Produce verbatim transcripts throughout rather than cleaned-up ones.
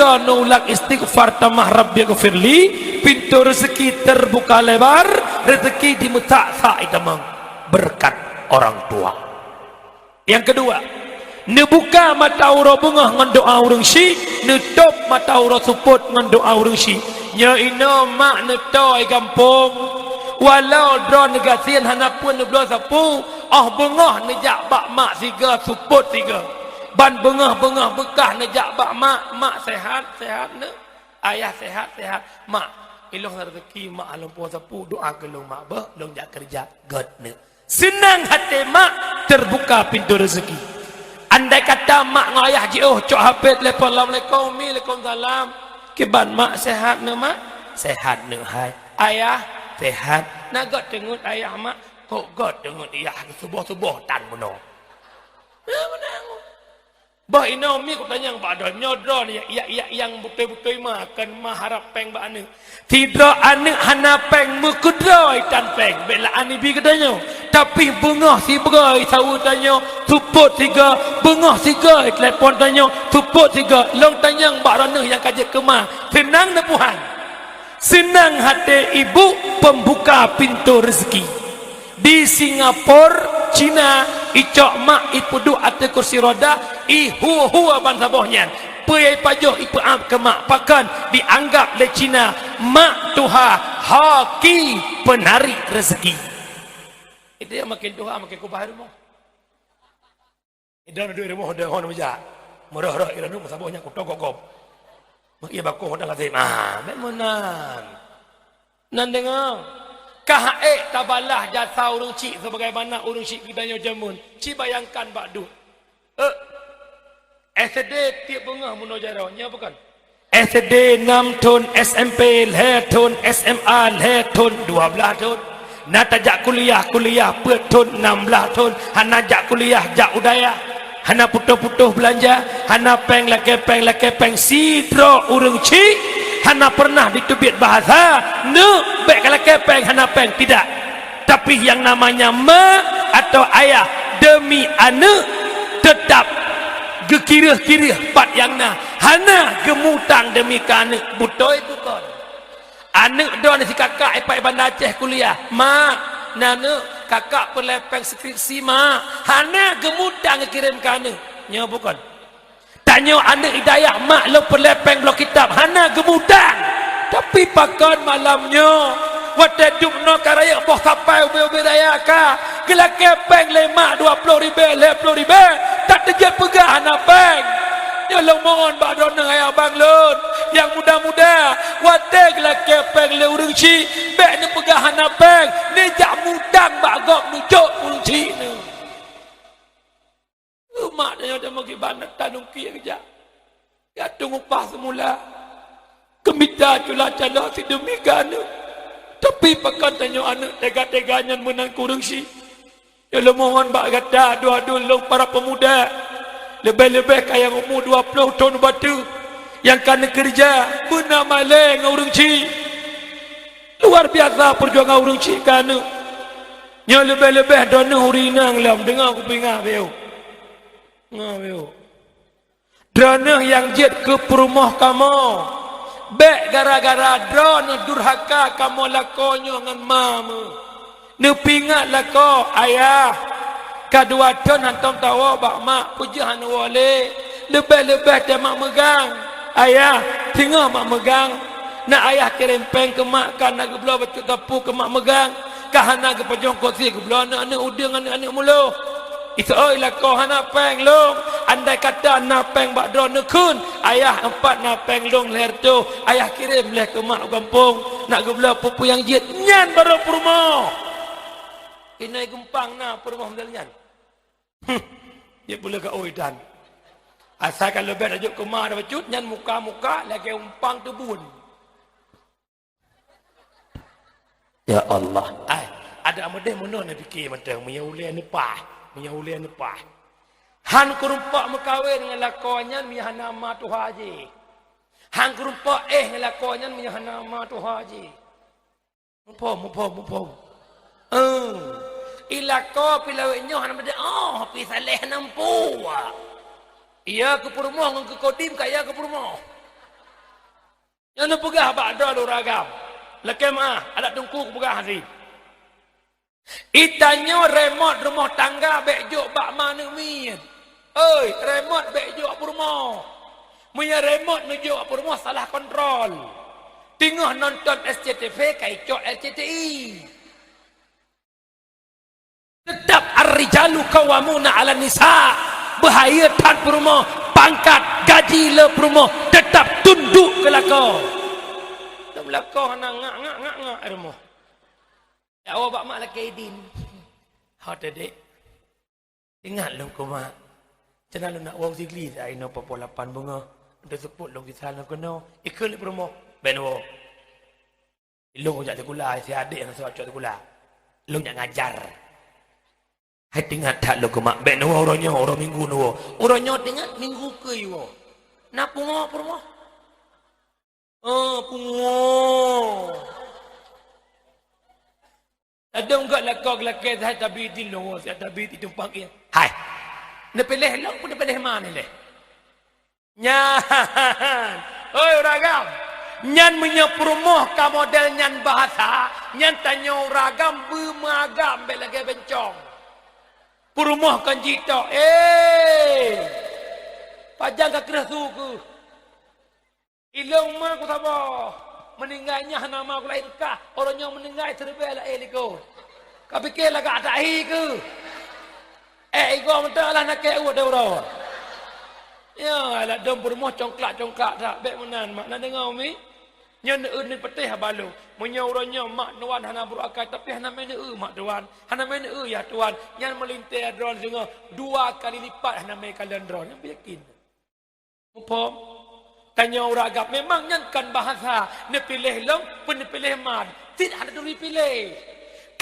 Keudroe neuulang istighfar tamah, "Rabbighfirli," pintoe reuzeuki teubuka lebar, reuzeuki dimeusak-sak itamong, beureukat orang tua. Nyang keudua, neubuka mata uroe beungoh ngon doa ureuëng syiek, neutôb mata uroe seupôt ngon doa ureuëng syiek. Nyoe inoe mak neutoe gampông, walau droe neugasien hana peue neubloe sapeue, óh beungoh neujak bak mak sigoe, seupôt sigoe. Ban beungoh-beungoh beukah neujak bak mak, "Mak, sehat, sehat, Neuk? Ayah, sehat, sehat, Mak? Ilong reuzeuki, Mak, lôn puwoe sapeue, doa keu lôn, Mak, beuh, lôn jak keureuja." Gét, Neuk. Seunang até mak, teubuka pintoe reuzeuki. Andai kata mak ngon ayah jiôh, cok H P telepon, "Assalamualaikum, Umi." "Waalaikumsalam." "Kiban mak, sehat, Neuk, Mak?" "Sehat, Neuk, hai." "Ayah?" "Sehat." "Na gét teungeut ayah, Mak?" "Kok gét teungeut ayah, suboh-suboh tan bunoe." Bah inoe, Umi, kutanyong bak droe, nyoe droe ni, ya, ya, nyang beutôi-beutôi ma, kon ma harab péng bak aneuk. Sidroe aneuk hana péng, meukeudroe tan péng, bèk lé aneuk bi geutanyoe. Tapi beungoh sibeuroi saweue tanyoe, seupôt sigoe, beungoh sigoe telepon tanyoe, seupôt sigoe, lôn tanyong bak droeneuh nyang ka jeuet keu ma, seunang neupuhan. Seunang até ibu, pembuka pintu rezeki. Di Singapura, Cina, icok mak ipeuduek ateueh kursi roda, ihue-hue ban saboh nyan. Peue nyang ipajoh ipeuab keu mak, pakon dianggap lé Cina mak tuha, hoki penarik rezeki. Itu nyang makin tuha makin kubah rumoh. Idong duek rumoh deuh hon meujak. Meurôh-rôh ireung meusaboh nyan kuto gob-gob. Meuié bakoh hodang lazem. Ah, bèk meunan. Nan deungoe, ka h'ek tabalah jasa ureueng chik sebagaimana ureueng chik geutanyoe jameun. Ci bayangkan bak duek. Eh, S D tiep beungoh meunoe jaroe, nyoe bukon? S D nam thon, S M P lhèe thon, S M A lhèe thon, dua blaih thon. Na tajak kuliah, kuliah peuet thon, nam blaih thon. Hana jak kuliah, jak u dayah. Hana putôh-putôh beulanja, hana péng lakèe péng, lakèe péng. Sidroe ureueng chik hana peureunah jiteubiet bahasa, "Neuk, bèk kalakèe péng, hana péng." Tidak. Tapi nyang namanya ma atau ayah demi aneuk teutap geukireuh-kireuh pat nyang na, hana geumutang demi keu aneuk. Beutôi bukon? Aneuk droeneuh si kakak ipat i Banda Aceh kuliah, "Mak, na neuk, kakak peureulèe péng skripsi, Mak." Hana geumutang geukirém keu aneuk. Nyoe bukon? Tanyoe aneuk i dayah, "Mak, lôn peureulèe péng bloe kitab." Hana geumutang. Tapi pakon malam nyoe, watèe dum noe ka rayeuk boh sapai ubé-ubé raya ka, geulakèe péng lé mak dua ploh ribèe, lhèe ploh ribèe, tateujeuet peugah hana péng. Nyoe lôn mohon bak droeneuh ayah bang lôn nyang muda-muda, watèe geulakèe péng lé ureueng chik, bèk neupeugah hana péng, neujak mutang bak gob neucok ureueng chik neuh. Umat tanyoe meukiban tanungki jak. Ya teungupah seumula. Keumita cula caloe sideumi keu aneuk. Tapi pakon tanyoe aneuk tega-tega nyan meunan keu ureueng chik. Nyoe lôn mohon bak gata dua dulôn para peumuda. Leubeh-leubeh ka nyang umu dua ploh thon u batèe. Nyang ka neukeureuja beuna malèe ngon ureueng chik. Luar biasa peujuangan ureueng chik keu aneuk. Nyoe leubeh-leubeh droeneuh ureueng inong lom, deungoe kupeuingat beu. Deungoe beu. Droeneuh nyang jeuet keu peurumoh kamoe. Bèk gara-gara droeneuh durhaka kamoe lakoe nyoe ngon ma meuh. Neupeuingat lakoe, ayah. Ka dua thon hantom tawoe bak mak, peue jeuet hana woe lé. Leubeh-leubeh teuh mak meugang. Ayah, singoh mak meugang. Na ayah kirém péng keu mak, ka na geubloe bacut sapeue keu mak meugang. Ka hana geupajoh kosi geubloe aneuk-aneuk udeueng aneuk-aneuk mulo. Iseuôt lakoe hana péng lôn. Andai kata na péng bak droeneuh kheun, ayah, empat na péng lôn lhèe reutôh. Ayah kirém lé keu mak u gampông. Nak geubloe peue-peue nyang jeuet, nyan barô peurumoh. Inai geumpang na peurumoh model nyan. Huh, jeuet pula ka oi dan. Asai ka leubeh tajok keuma ada bacut, nyan muka-muka lagèe umpang teubun. Ya Allah. Ai, ada meudeh meunoe na pike mantong, meunyoe ulèe neupah, meunyoe ulèe neupah. Han keurumpok meukawen ngon lakoe nyan meunyoe hana ma tuha jih. Han keurumpok éh ngon lakoe nyan meunyoe hana ma tuha jih. Muphom, muphom, muphom. Eh, i lakoe pi lawét nyoe hana meudeh, oh, pi saleh hana meupuwa. Iya keu peurumoh ngon keu kodim ka iya keu peurumoh. Nyang neupeugah bak droe lôn ureueng agam. Lakèe meu'ah, adak teungku kupeugah hase. Geutanyoe remote rumoh tangga bèk jok bak ma aneuk miet. Oi, remote bèk jok peurumoh. Meunyoe remote neujok peurumoh salah kontrol. Teungoh nonton S C T V ka icok L C T I. Teutap ar-rijalu qawwamuna 'alan nisa. Beuhayeue that peurumoh, pangkat, gaji le peurumoh, teutap tunduk keu lakoe. Lam lakoe hana ngak, ngak, ngak, ngak rumoh. Dak woe bak mak lakèe idin. Ho teuh, Dek. Ingat lôn keu mak. Cen lôn nak woe sigli inoe poh lapan beungoh. Untuk seupôt lôn gisa lôn keunoe. Ikheun lé peurumoh. Bèk neuwoe. Lôn jak sikula, si adék nyang seuhat cok sikula. Lôn jak ngajar. Hai teuingat that lôn keu mak, bèk neuwoe uroe nyoe, uroe Minggu neuwoe. Uroe nyoe teuingat Minggu keu iwoe. Na pungo peurumoh? Oh, pungo. Ladôm gak lakoe geulakèe, hai tabi di lôn, si tabi di tumpang ie. Hai. Neupiléh lôn, pun neupiléh ma neuh lé. Nyan, oi, ureueng agam. Nyan meunyoe peurumoh ka model nyan bahasa, nyan tanyoe ureueng agam beumeugam bèk lagèe bencong. Peurumoh kon jitok, eh, pajan ka kreueh su keuh. Ilôn ma kusaboh, meuninggai nyan hana ma kulahé kah, uroe nyoe meuninggai siribèe lahé likôt. Ka piké lagak tahi keuh. Eh, igoe mantong alah nakeuh uet deh uroe. Ya, alah dong peurumoh congklak-congklak that, bèk meunan, mak na deungoe, Umi? Nyoe neueu neupeuteh haba lôn. Meunyoe uroe nyoe mak tuan hana brôk akai, tapi hana mé neueu mak tuan, hana mé neueu yah tuan, nyan meulintèe droe singoh dua kali lipat hana mé kalon droe, nyan beuyakin. Muphom? Tanyoe ureueng agam memang nyan kon bahasa, neupiléh lôn, pun neupiléh mat. Cit hana turi piléh.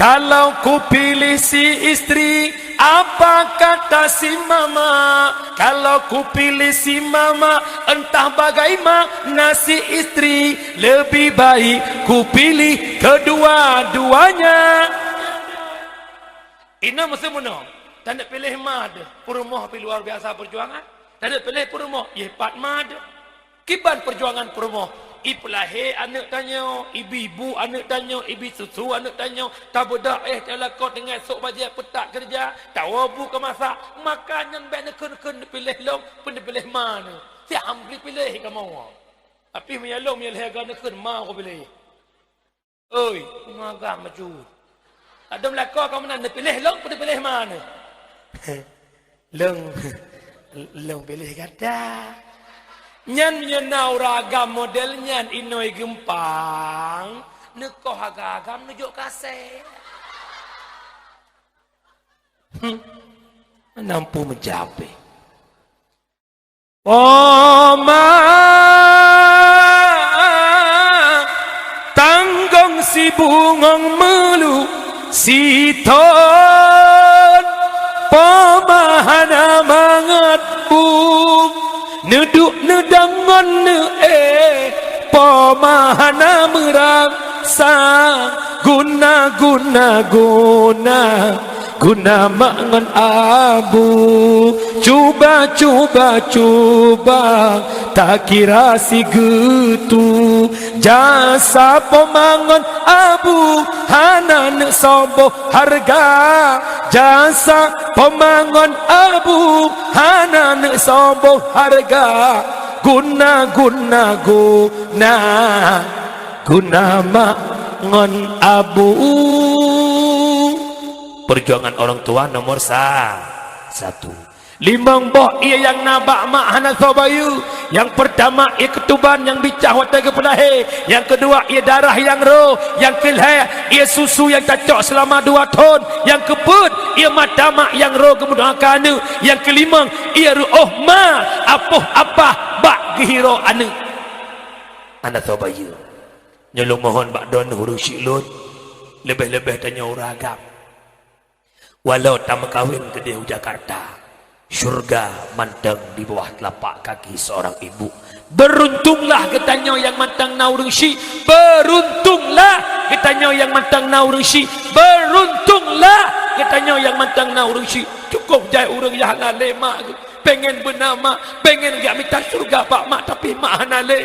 Kalau kupilih si istri, apa kata si mama? Kalau kupilih si mama, entah bagaimana si istri, lebih baik kupilih kedua-duanya. Inoe meuseumeunong, taneuk piléh mat, peurumoh pih luar biasa peujuangan. Taneuk piléh peurumoh, yeh pat mat. Kiban peujuangan peurumoh, ipeulahé aneuk tanyoe, ibi bu aneuk tanyoe, ibi susu aneuk tanyoe, tabeudak éh, talakoe teungoh sôk bajèe peutak keureuja, tawoe bu keu masak, maka nyan bèk neukheun-kheun neupiléh lôn, pun neupiléh ma neuh. Siah ham piléh kamoe. Tapi meunyo lôn, meunyo lhèe goe neukheun ma kupiléh. Oi, peue agam bacut. Ladôm lakoe ka meunan, neupiléh lôn, pun neupiléh ma neuh. Lôn, lôn piléh gata. Nyan meunyoe na ureueng agam model nyan inoe geumpang, neukoh agam-agam neujok kasé. Hmm. Nampu meujapéh. Poma tanggong sibungong meulu siton, poma hana mangat bu, neuduek neudam ngon neuéh, poma hana meurasa guna, guna, guna. Guna mak ngon abu, cuba, cuba, cuba takira sigeutue. Jasa poma ngon abu hana neusoe boh hareuga. Jasa poma ngon abu hana neusoe boh hareuga. Guna, guna, guna, guna mak ngon abu. Perjuangan orang tua nomor sa-, satu. Limong boh ie nyang na bak mak hana soe bayeue. Nyang peurtama ie keutuban nyang bicah watèe geupeulahé. Nyang keudua ie darah nyang rô. Nyang keulhèe ie susu nyang tacok seulama dua thon. Nyang keupeuet ie mata mak nyang rô geumeudoa keu aneuk. Nyang keulimong ie reuôh ma, apoh apah bak geuhiro aneuk. Hana soe bayeue. Nyoe lôn mohon bak droeneuh ureueng syik lôn, leubeh-leubeh tanyoe ureueng agam. Walau tameukawen keudeh u Jakarta, syurga mantong di bawah telapak kaki seorang ibu. Beruntunglah geutanyoe nyang mantong na ureueng syik. Beruntunglah geutanyoe nyang mantong na ureueng syik. Beruntunglah geutanyoe nyang mantong na ureueng syik. Cukup jai ureueng nyang hana lé mak geuh. Pengen beuna mak, pengen geujak mita syurga bak mak, tapi mak hana lé.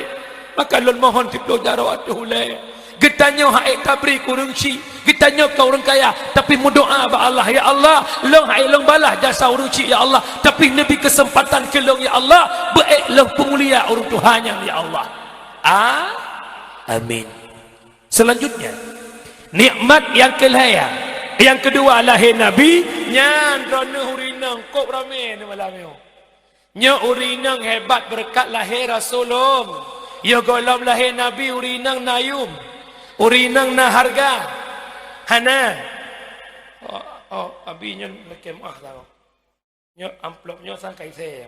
Maka lôn mohon siplôh jaroe ateueh ulèe. Geutanyoe han ék tabri keu ureueng chik, geutanyoe kon ureueng kaya, tapi meudoa bak Allah, "Ya Allah, lôn han ék lôn balaih jasa ureueng chik, ya Allah, tapi neubri keuseumpatan keu lôn, ya Allah, beu ék lôn peumulia ureueng tuha nyan, ya Allah." A-, amin. Selanjutnya, nikmat nyang keulhèe, nyang keudua lahé Nabi, nyan droeneuh ureueng inong kôb ramé neuh malam nyoe. Nyoe ureueng inong hebat beureukat lahé Rasul lom. Yoh gohlom lahé Nabi ureueng inong na yum. Ureueng inong na hareuga. Hana. Oh, oh, abi nyoe lakèe meu'ah tau. Nyoe amplop nyoe sang ka isé.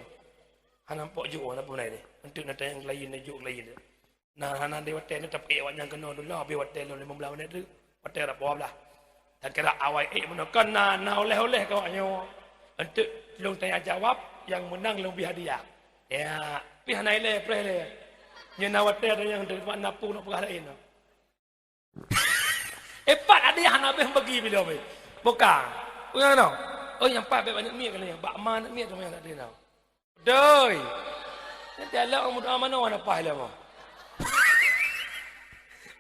Hana pok jok, hana pun deh. Untuk na tanyong laén, na jok laén. Nah, hana di watèe nyoe tapi awak nyang keunoe dulu, habéh watèe lom limong blaih menit tu. Watèe rab dua blaih. Dan kira awai ék meunoe kon na, na oleh-oleh keu awak nyoe. Untuk lôn tanya jawab, nyang meunang lôn bri hadiah. Ya, pih hana ilèe, preh lé. Nyoe na watèe ada nyang dari mak napu nak peugah laén. Eh, pat ada nyang hana habéh bagi bila habéh. Buka. Uyang noh. Oh, nyang pat bèk aneuk miet kali nyan. Bak ma aneuk miet tu nyang tak ada noh. Doi. Nanti Allah orang berdoa mana orang dapat ilmu.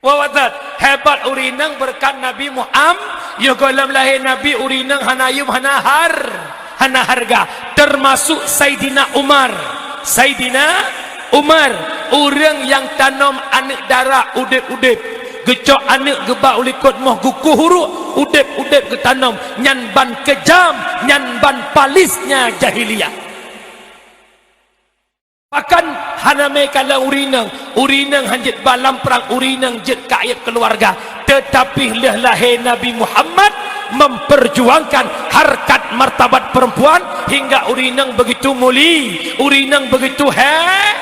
Wah, wah, that. Hebat ureueng inong beureukat Nabi Muhammad. Yoh gohlom lahé Nabi ureueng inong hana yum, hana har-, hana hareuga. Termasuk Saidina Umar. Saidina Umar, ureueng nyang tanom aneuk dara udép-udép. Geucok aneuk geuba u likot moh geukuh uruek, udép-udép geutanom. Nyan ban keujam, nyan ban palisnya jahiliyah. Bahkan hana meukalon ureueng inong, ureueng inong han jeuet ba lam prang, ureueng inong jeuet keu aéb keuluwarga. Teutapi lheueh lahé Nabi Muhammad memperjuangkan harkat martabat perempuan hingga ureueng inong begitu muli, ureueng inong begitu he-,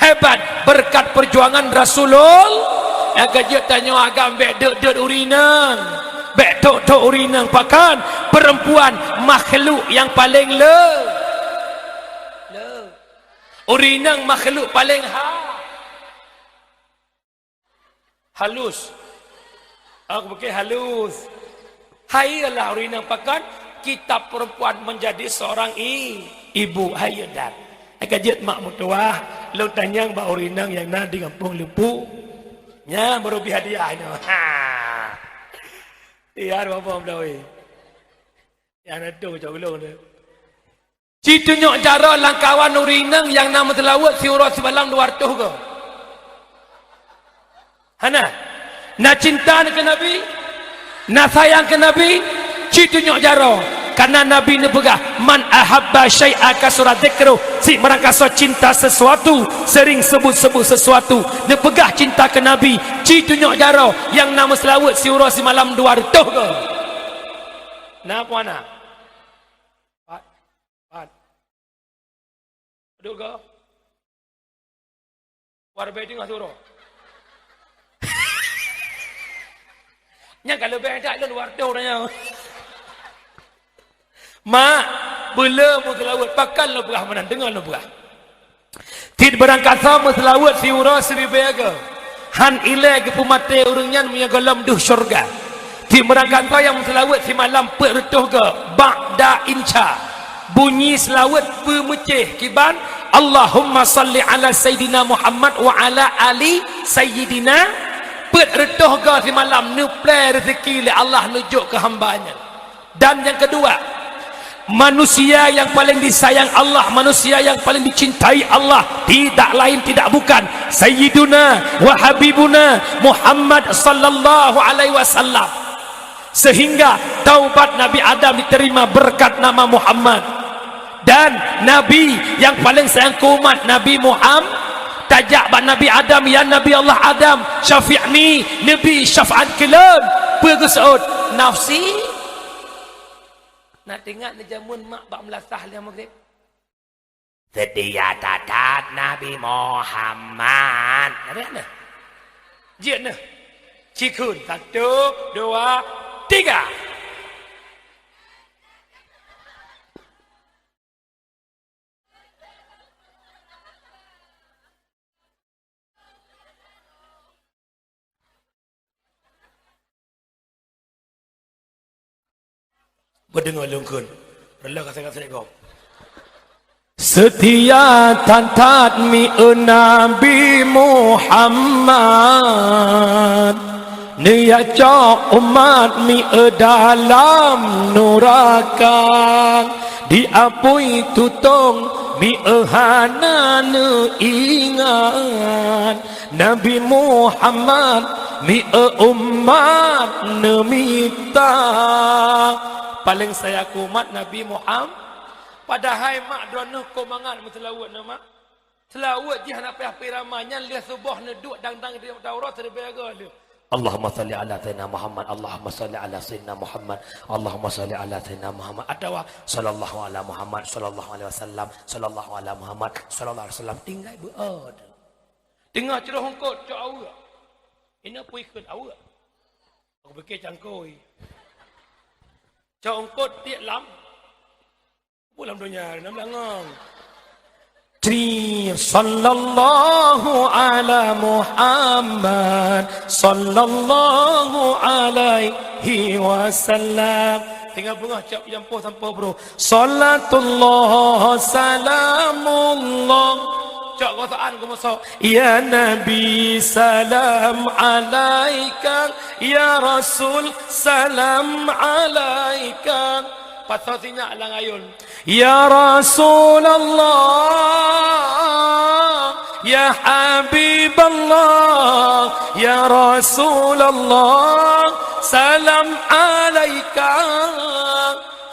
hebat. Beureukat perjuangan Rasulul-, nyang ka jeuet tanyoe agam bèk deuet-deuet ureueng inong, bèk thok-thok ureueng inong. Pakon? Perempuan makhluk nyang paleng le-, le-, Ureueng inong makhluk paleng ha-, halus. Aku pakai halus. Hai ialah ureueng inong pakon? Kitab perempuan menjadi seorang i-, ibu. Hai dan. Ka jeuet mak meutuwah, lôn tanyong bak ureueng inong nyang na di gampông Leupue. Nyan baru bri hadiah nyoe. Ha. Iya, dua boh beulawé. Nyang na tu cok ulôn tu. Ci tunyok jaroe lam kawan ureueng inong nyang na meuseulaweuet siuroe simalam dua reutôh goe. Hana. Na cinta keu Nabi, na sayang keu Nabi, ci tunyok jaroe. Karena Nabi neupeugah, "Man ahabba syai'a kasura dzikruh." Si meurangkasoe cinta sesuatu, sering sebut-sebut sesuatu. Neupeugah cinta keu Nabi, ci tunyok jaroe nyang na meuseulaweuet siuroe simalam dua reutôh goe. Na peue hana? Pat. Pat. Duek goe. Warbe teungoh suroh. Nyang ka leubeh that lôn wardoh nyan. Mak, beu le meuseulaweuet, pakon lôn peugah meunan, deungoe lôn peugah. Cit beurangkasoe meuseulaweuet siuroe siribèe goe. Han ilèe geupeumaté ureueng nyan meunyoe gohlom deuh syeuruga. Cit beurangkasoe nyang meuseulaweuet simalam peuet reutôh goe, ba'da insya. Bunyi seulaweuet peumeucéh kiban, "Allahumma shalli ala Sayyidina Muhammad wa ala ali Sayyidina." Peuet reutôh goe simalam neuplè reuzeki lé Allah neujok keu hamba nyan. Dan nyang keudua, manusia nyang paleng disayang Allah, manusia nyang paleng dicintai Allah, tidak lain, tidak bukan, Sayyiduna wa Habibuna Muhammad sallallahu alaihi wasallam. Sehingga taubat Nabi Adam diterima berkat nama Muhammad. Dan Nabi nyang paleng sayang keu umat, Nabi Muhammad, tajak bak Nabi Adam, "Ya Nabi Allah Adam, syafi'ni, neubri syafaat keu lôn." Peue geuseuôt? Nafsi. Na teuingat neujameun mak bak meulasah lheueh maghrib? Seutia that-that Nabi Muhammad. Ada neh? Jeuet neh. Cikheun. Satu, dua, tiga. Beudeungoe lôn kheun. Reuloh kasek-kasek gob. Seutia that-that mieu Nabi Muhammad, neujak cok umat mieu dalam nuraka, diapui tutong mieu hana neuingat. Nabi Muhammad mieu umat neumita. Paleng sayang keu umat Nabi Muhammad. Padahai mak droeneuh keu mangat meuseulaweuet na mak. Seulaweuet jih hana payah peurama nyan lheueh suboh neuduek dang-dang di Taurat siribèe goe lheueh. Allahumma shalli ala sayyidina Muhammad, Allahumma shalli ala sayyidina Muhammad, Allahumma shalli ala sayyidina Muhammad, atawa sallallahu ala Muhammad, sallallahu alaihi wasallam, sallallahu ala Muhammad, sallallahu alaihi wasallam. Tinggai beuôt. Teungoh ceuroh eungkôt cok aweuek. Inoe pui kheun aweuek. Aku pikir cangkôi. Cok eungkôt tiek lam. Peue lam donya na meulangong. Tri sallallahu ala Muhammad sallallahu alaihi wasallam. Tinggai beungoh cok jampoh sampoe bro. Salatullah salamullah. Cok gosaan geumusok. Ya Nabi salam alaika. Ya Rasul salam alaika. Pasoe sinyak lam ayôn. Ya Rasulullah, ya Habiballah, ya Rasulullah, salam alaika.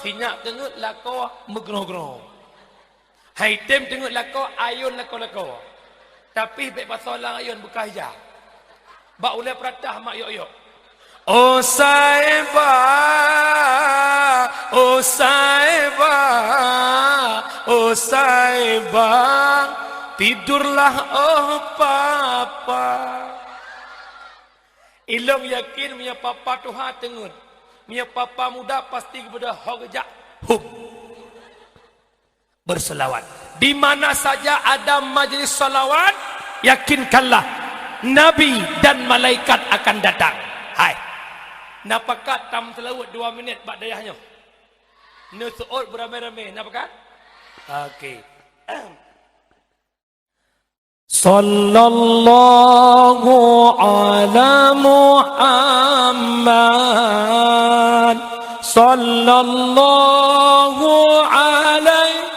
Sinyak teungeut lakoe meugroe-groe. Hai tem teungeut lakoe ayôn lakoe-lakoe. Tapi bèk pasoe lam ayôn beukah ija. Bak ulèe peuratah mak yok-yok. Oh saiba, oh saiba, oh saiba, tidurlah oh papa. Ilong yakin meunyoe papa tuha teungeut. Meunyoe papa muda pasti geubeudôh ho geujak. Hub. Berselawat. Di mana saja ada majelis salawat, yakinkanlah Nabi dan malaikat akan datang. Hai. Na pakat tam seulaweuet dua minit bak dayah nyoe. Neuseuôt beuramé-ramé, na pakat? Oke. صلى الله على محمد، صلى الله عليه،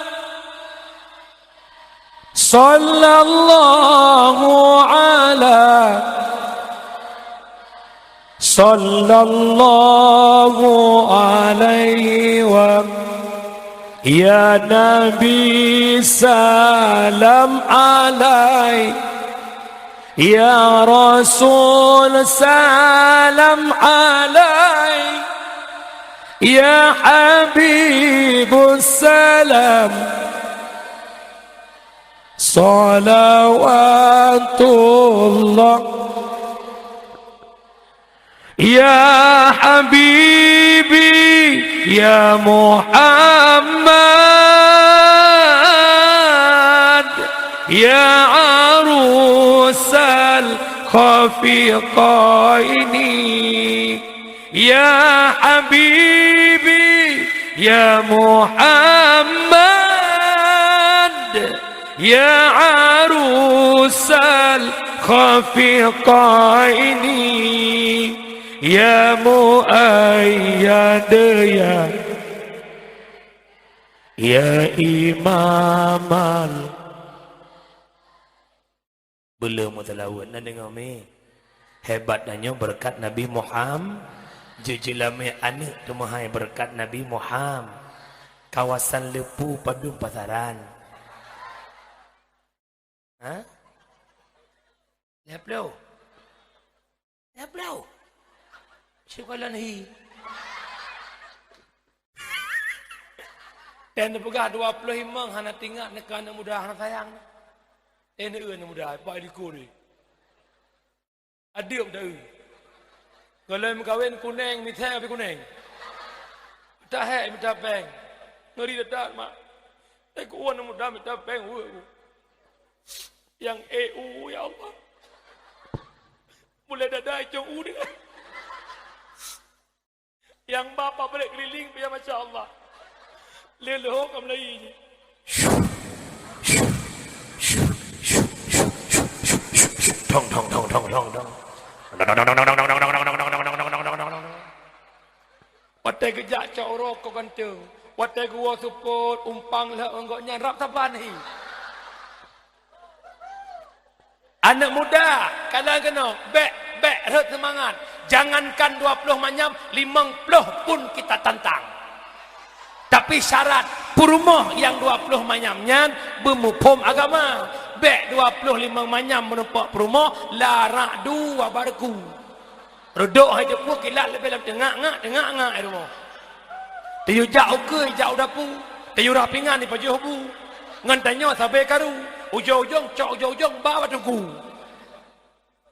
صلى الله على صلى الله عليه و، يا نبي سلام عليك، يا رسول سلام عليك، يا حبيب سلام صلوات الله. يا حبيبي يا محمد، يا عروس الخفقين، يا حبيبي يا محمد، يا عروس الخفقين، يا مؤيد يا، يا إمام ال. Beu le meuseulaweuet na deungoe mi. Hebat tanyoe beureukat Nabi Muham-, jeuet jeulamé aneuk teumeuhai beureukat Nabi Muham-, kawasan Leupue padum pasaran. Ha? Lhèe ploh. Lhèe ploh. Sikolon hi. Tem neupeugah dua ploh limong hana teuingat neuka aneuk muda hana sayang. Eh, neu-eu aneuk muda, pak likot deh. Adeueb dah eu. Kalau meukawen kuneng, mita pih kuneng. Mita hek, mita peng. Ngeri that, mak. Eh, ku aneuk muda mita peng, weu, weu. Nyang eh, u, ya Allah. Mulai dada icong u dia. Nyang ba pabrek keliling pih, masya Allah. Lé leuhô ka meulayi jih. Dong, dong, dong, dong, dong, dong. Watèe geujak cok uroe kok ganteng. Watèe geuwoe seupôt, umpang lheueh ngon gobnyan rab saban hi. Aneuk muda, kalon keunoe, bèk, bèk rhot seumangat. Jangankan dua ploh manyam, limong ploh pun kita tantang. Tapi syarat peurumoh nyang dua ploh manyam nyan beumuphom agama. Bèk dua ploh limong manyam meurumpok peurumoh, larak dua barku. Reudok hai teupeu kilat leubeh lam teungak-ngak, teungak-ngak hai rumoh. Tayue jak ukeue, jak u dapu. Tayue rah pingan ipajoh bu. Ngon tanyoe sabe karu. Ujong-ujong, cok ujong-ujong, ba bak teungku.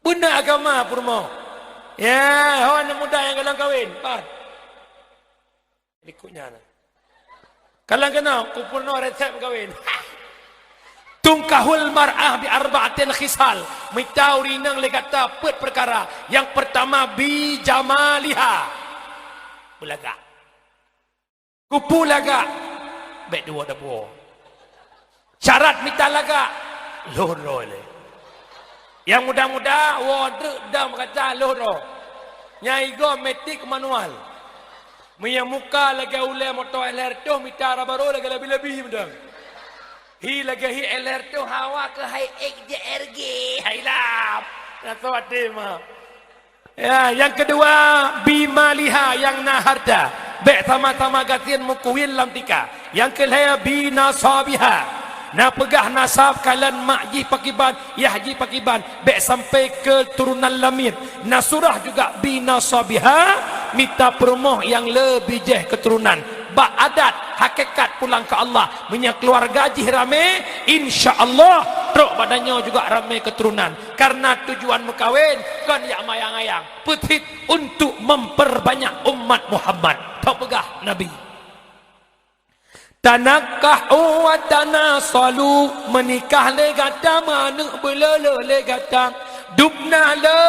Beuna agama peurumoh. Ya, ho aneuk muda nyang galom kawen. Pat. Likot nyan. Kalon keunoe, kupeurunoe resep meukawen. Tunkahul mar'ah bi arba'atin khisal. Mita ureueng inong lé gata peuet peukara. Nyang peurtama bi jamaliha. Beulagak. Kupeue lagak? Bèk dua dabua. Syarat mita lagak, lhôh droe lé. Nyang muda-muda, woe treuk dam gata lhôh droe. Nyang igoe metik manual. Meunyo muka lagèe ulèe moto L R toh, mita raba rôh lagèe labi-labi mantong. Hi lagèe hi L R toh, hawa keu hai X J R G, hai lap. Nah, soe até mah. Ya, nyang keudua, bi maliha nyang na harta. Bèk sama-sama gasien meukuwin lam tika. Nyang keulhèe, bi nasabiha. Na peugah nasab kalon mak jih pakiban, yah jih pakiban. Bèk sampai keuturonan lamiet. Nasurah juga bi nasabiha, mita peurumoh nyang le bijèh keuturonan. Bak adat, hakikat pulang keu Allah. Meunyo keuluwarga jih ramé, insya Allah, trok bak tanyoe juga ramé keuturonan. Karena tujuan meukawen kon jak mayang-ayang, peutit untuk memperbanyak umat Muhammad. Teupeugah Nabi, "Tanakahu wa tanasalu," meunikah lé gata, meuaneuk beulolo lé gata, dubna le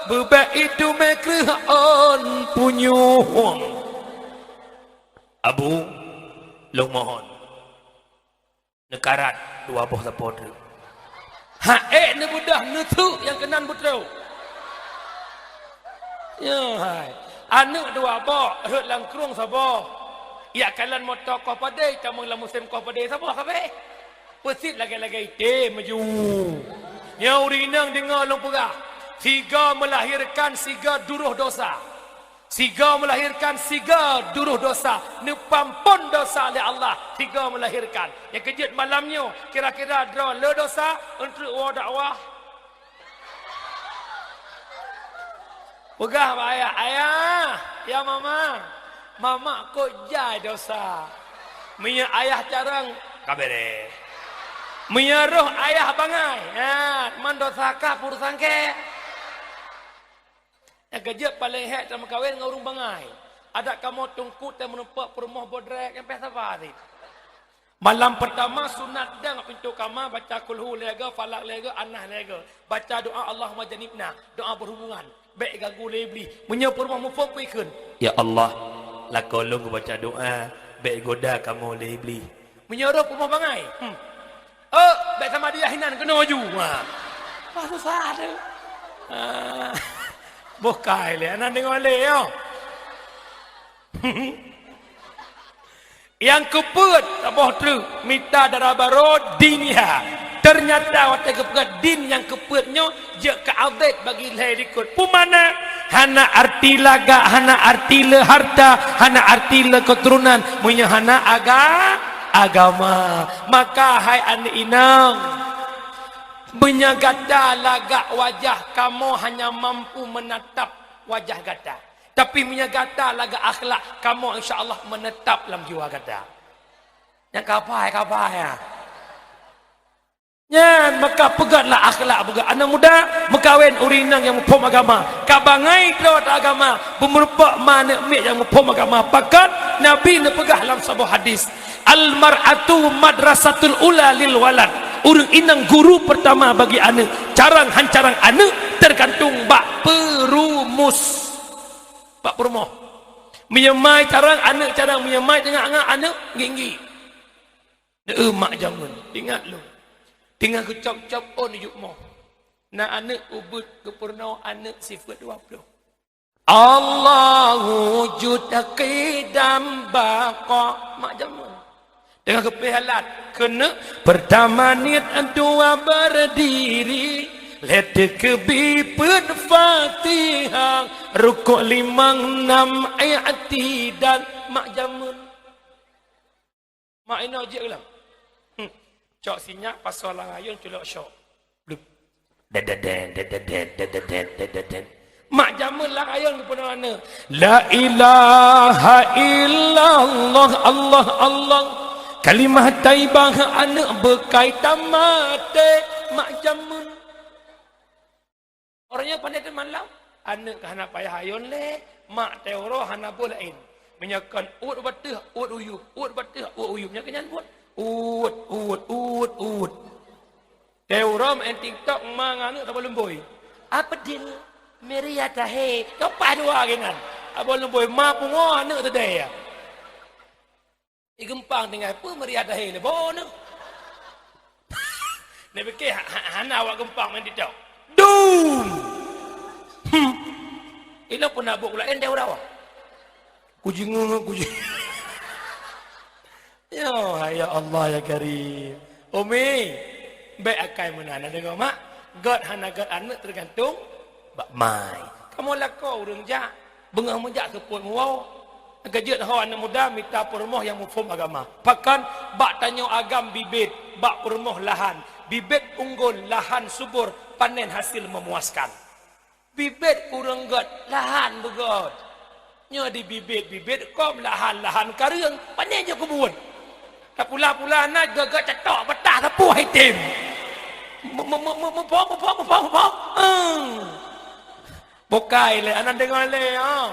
beubek itu meukreuh on punyueng. Abu, lôn mohon. Neukarat dua boh sapo treuk. Haék neubeudoh neuteuk nyang keunan beutrok. Nyoe hai. Aneuk dua boh, rhot lam krueng saboh. Yak kalon moto koh padé, tamong lam musém koh padé saboh kabéh. Peusit lagèe-lagèe item maju. Nyoe ureueng inong deungö lôn peugah. Sigoe melahirkan sigoe duroh dosa. Sigoe melahirkan sigoe duroh dosa, neupeuampon dosa lé Allah, sigoe melahirkan. Nyang keujeuet malam nyoe, kira-kira droe le dosa, eunteuk woe dakwah. Peugah bak ayah, "Ayah, ya mama, mama kok jai dosa." Meunyo ayah carông, ka beureh. Meunyo roh ayah bangai, nyan, man dosa kah peurusan kèe. Nyang keujeuet paléng hék tameukawen ngon ureueng bangai. Adak kamoe teungku teuh meurumpok peurumoh bodrek nyang pih saba cit. Malam peurtama sunat dang pintoe kama baca kulhu lhèe goe, falak lhèe goe, anas lhèe goe. Baca doa Allahumma jannibna, doa berhubungan. Bèk ganggu lé Iblih. Meunyoe peurumoh muphom peue ikheun, "Ya Allah, lakoe lôn geubaca doa, bèk goda kamoe lé Iblih." Meunyoe roh peurumoh bangai, hmm. Oh, bèk sama dia hinan keunoe ju. Ha. Wah, susah tu. Ha. Boh kai lé, aneuk deungö lé, yo. Nyang keupeuet, saboh treuk, mita dara barô diniha. Ternyata watèe geupeugah din nyang keupeuet nyoe, jeuet keu update bagi lhèe likot. Peue makna? Hana arti lagak, hana arti le harta, hana arti le keuturonan, meunyoe hana aga-, agama. Maka hai aneuk inong, meunyoe gata lagak wajah, kamoe hanya mampu menatap wajah gata. Tapi meunyoe gata lagak akhlak, kamoe insya Allah menetap lam jiwa gata. Nyang kapai, kapai, ya. Nyan, maka peugötlah akhlak, peugöt aneuk muda, meukawen ureueng inong nyang muphom agama. Ka bangai droe ata agama, beumeurumpok ma aneuk miet nyang muphom agama. Pakon Nabi neupeugah lam saboh hadis, "Al-mar'atu madrasatul ula lil walad." Ureueng inong guru peurtama bagi aneuk. Carông han carông aneuk teugantung bak peurumoh. Bak peurumoh. Meunyoe mai carông aneuk carông, meunyoe mai teungak-ngak aneuk ngieng-ngieng. Neu mak jameun, ingat lôn. Teungoh geucop-cop ôn ijok moh. Na aneuk ubit geupeurunoe aneuk sifeuet dua ploh. Allahu wujud qidam baqa. Mak jameun. Teungoh geupeuhalat keuneuk pertama niet dua berdiri, lhèe takbir peuet Fatihah, rukuk limong nam i'tidal. Mak jameun. Mak inoe jeuet geulam. Hmm. Cok sinyak pasoe lam ayôn culok syok. Blup. Dededen, dededen, dededen, dededen. Mak jameun lam ayôn geupeunoh aneuk. La ilaha illallah, Allah, Allah. Kalimah thayyibah aneuk beukai tamaté. Mak jameun. Ureueng nyan pandai teuh malam, aneuk ka hana payah ayôn lé, mak teuh uroe hana buet laén. Meunyoe kon uet u bateuh, uet u yup, uet u bateuh, uet u yup. Nyoe keuh nyan buet. Uet, uet, uet, uet. Teuh uroe main TikTok, ma ngon aneuk saboh lumbôi. Apa deal? Meriah dah he. Keu paih dua keunan. Saboh lumbôi, ma pungo aneuk teudeh ya. Igeumpang tinggai peue meriah dah he lé boh neuh. Neupike ha-, ha-, hana awak geumpang main TikTok. Dum! Hmm. Ilong pun abok laén deh uroe. Kujingeue, kuji-, ya, ya Allah, ya Karim. Umi, bèk akai meunan, na deungoe mak? Gèt hana gèt aneuk teugantung bak mai. Kamoe lakoe ureueng jak, beungoh meujak seupôt muwoe. Ka jeuet ho aneuk muda mita peurumoh nyang muphom agama. Pakon bak tanyoe agam bibit, bak peurumoh lahan. Bibit unggul, lahan subur, panen hasil memuaskan. Bibit ureueng gèt, lahan beugèt. Nyoe di bibit-bibit, kông lahan-lahan kareueng, pané jeuet keu buet. Tapula-pula na gèt-gèt catok, peutah sapoh item. Me-, me-, me-, me-, meuphom, meuphom, meuphom, meuphom. Eung. Bukai lé, aneuk deungoe lé, ha.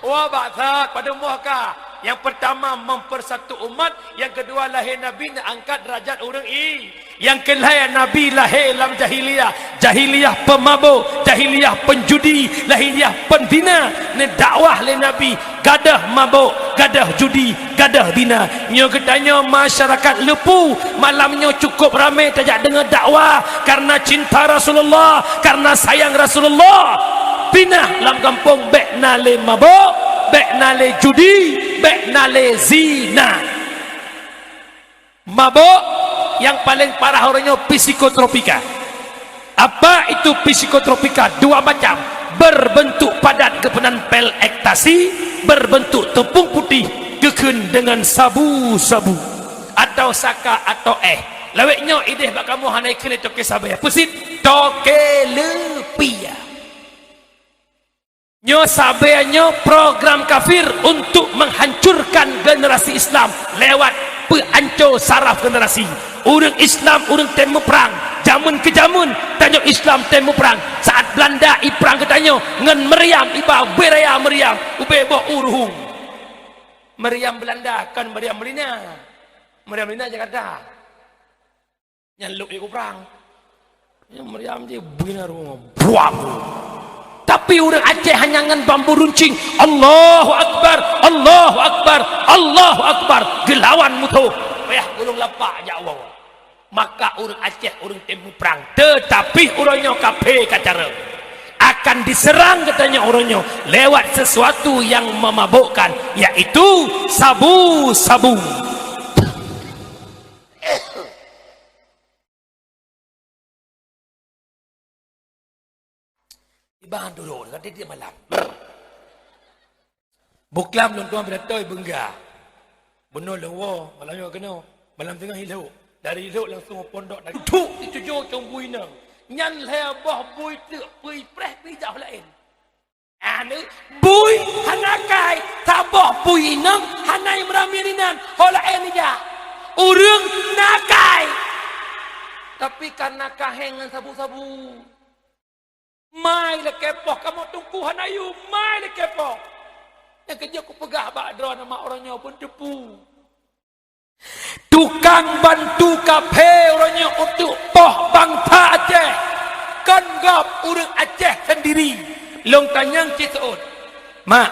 Wah, bak that, padum boh ka. Nyang peurtama mempersatu umat, nyang keudua lahé Nabi neuangkat derajat ureueng i-, Nyang keulhèe Nabi lahé lam jahiliyah, jahiliyah peumabök, jahiliyah peunjudi, jahiliyah peundina. Neudakwah lé Nabi, gadôh mabök, gadôh judi, gadôh dina. Nyoe geutanyoe masyarakat Leupue, malam nyoe cukôp ramé tajak deungö dakwah kareuna cinta Rasulullah, kareuna sayang Rasulullah. Pinah lam gampông bèk na lé mabök, bèk na lé judi, bèk na lé zina. Mabök nyang paleng parah uroe nyoe psikotropika. Apa itu psikotropika? Dua macam. Berbentuk padat geupeunan pil ekstasi, berbentuk teupeung putih geukheun deungon sabu-sabu. Atau saka atau èh. Lawét nyoe idéh bak kamoe hana ikheun lé toke sabé. Peue cit? Toke leupie. Nyoe sabé nyoe program kafir untuk menghancurkan generasi Islam lewat peuanco saraf generasi. Ureueng Islam, ureueng tem muprang. Jameun keu jameun, tanyoe Islam tem muprang. Saat Belanda iprang geutanyoe ngon Maryam, iba ubé raya Maryam, ubé boh u ruhueng. Maryam Belanda, kon Maryam Melina. Maryam Melina Jakarta. Nyan lhok ié kuprang. Nyan Maryam jih bina rumoh. Buam! Tapi ureueng Aceh hanya ngon bambu runcing. Allahu Akbar, Allahu Akbar, Allahu Akbar. Geulawan musoh. Payah gulong lapak jak woe. Maka ureueng Aceh ureueng tem muprang. Tetapi uroe nyoe kafé ka cara. Akan diserang geutanyoe uroe nyoe lewat sesuatu yang memabukkan, yaitu sabu-sabu. Iban duduk dekat tiep malam. Buklam lôn tuan pidato beungga. Bunoe lôn woe, malam nyoe keunoe. Malam teungoh ilhok. Dari ilhok langsung pondok dari thuk dituju cong bui inong. Nyan lhèe boh bui teuk pui preh pih jak laén. Anu, bui hana kai, saboh bui inong hana meurami inan, ho laén ija. Ureueng na kai. Tapi karena kaheng ngon sabu-sabu. Mai lakèe poh, kamoe teungku hana yum, mai lakèe poh. Nyang keujeuet kupeugah bak droeneuh mak uroe nyoe beuteupeue. Tukang bantu kafé uroe nyoe untuk poh bansa Aceh. Kon gob ureueng Aceh sendiri. Lôn tanyong cit seuôt. Mak,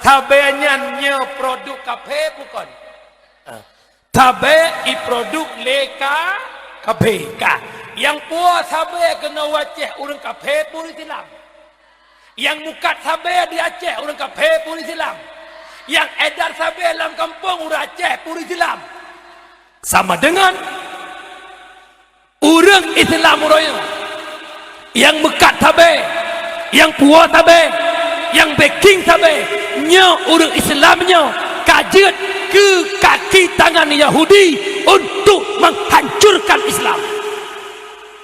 sabé nyan nyoe produk kafé bukon? Ah. Sabé iproduk lé ka-, kafé ka. Nyang puwoe sabe keunoe u Aceh ureuëng kafé pun Islam. Nyang mukat sabe di Aceh ureuëng kafé pun Islam. Nyang edar sabe lam kampung ureuëng Aceh pun Islam. Sama dengan ureuëng Islam uroe nyoe, nyang meukat sabe, nyang puwoe sabe, nyang backing sabe, nyoe ureuëng Islam nyoe ka jeuet keu kaki tangan Yahudi untuk menghancurkan Islam.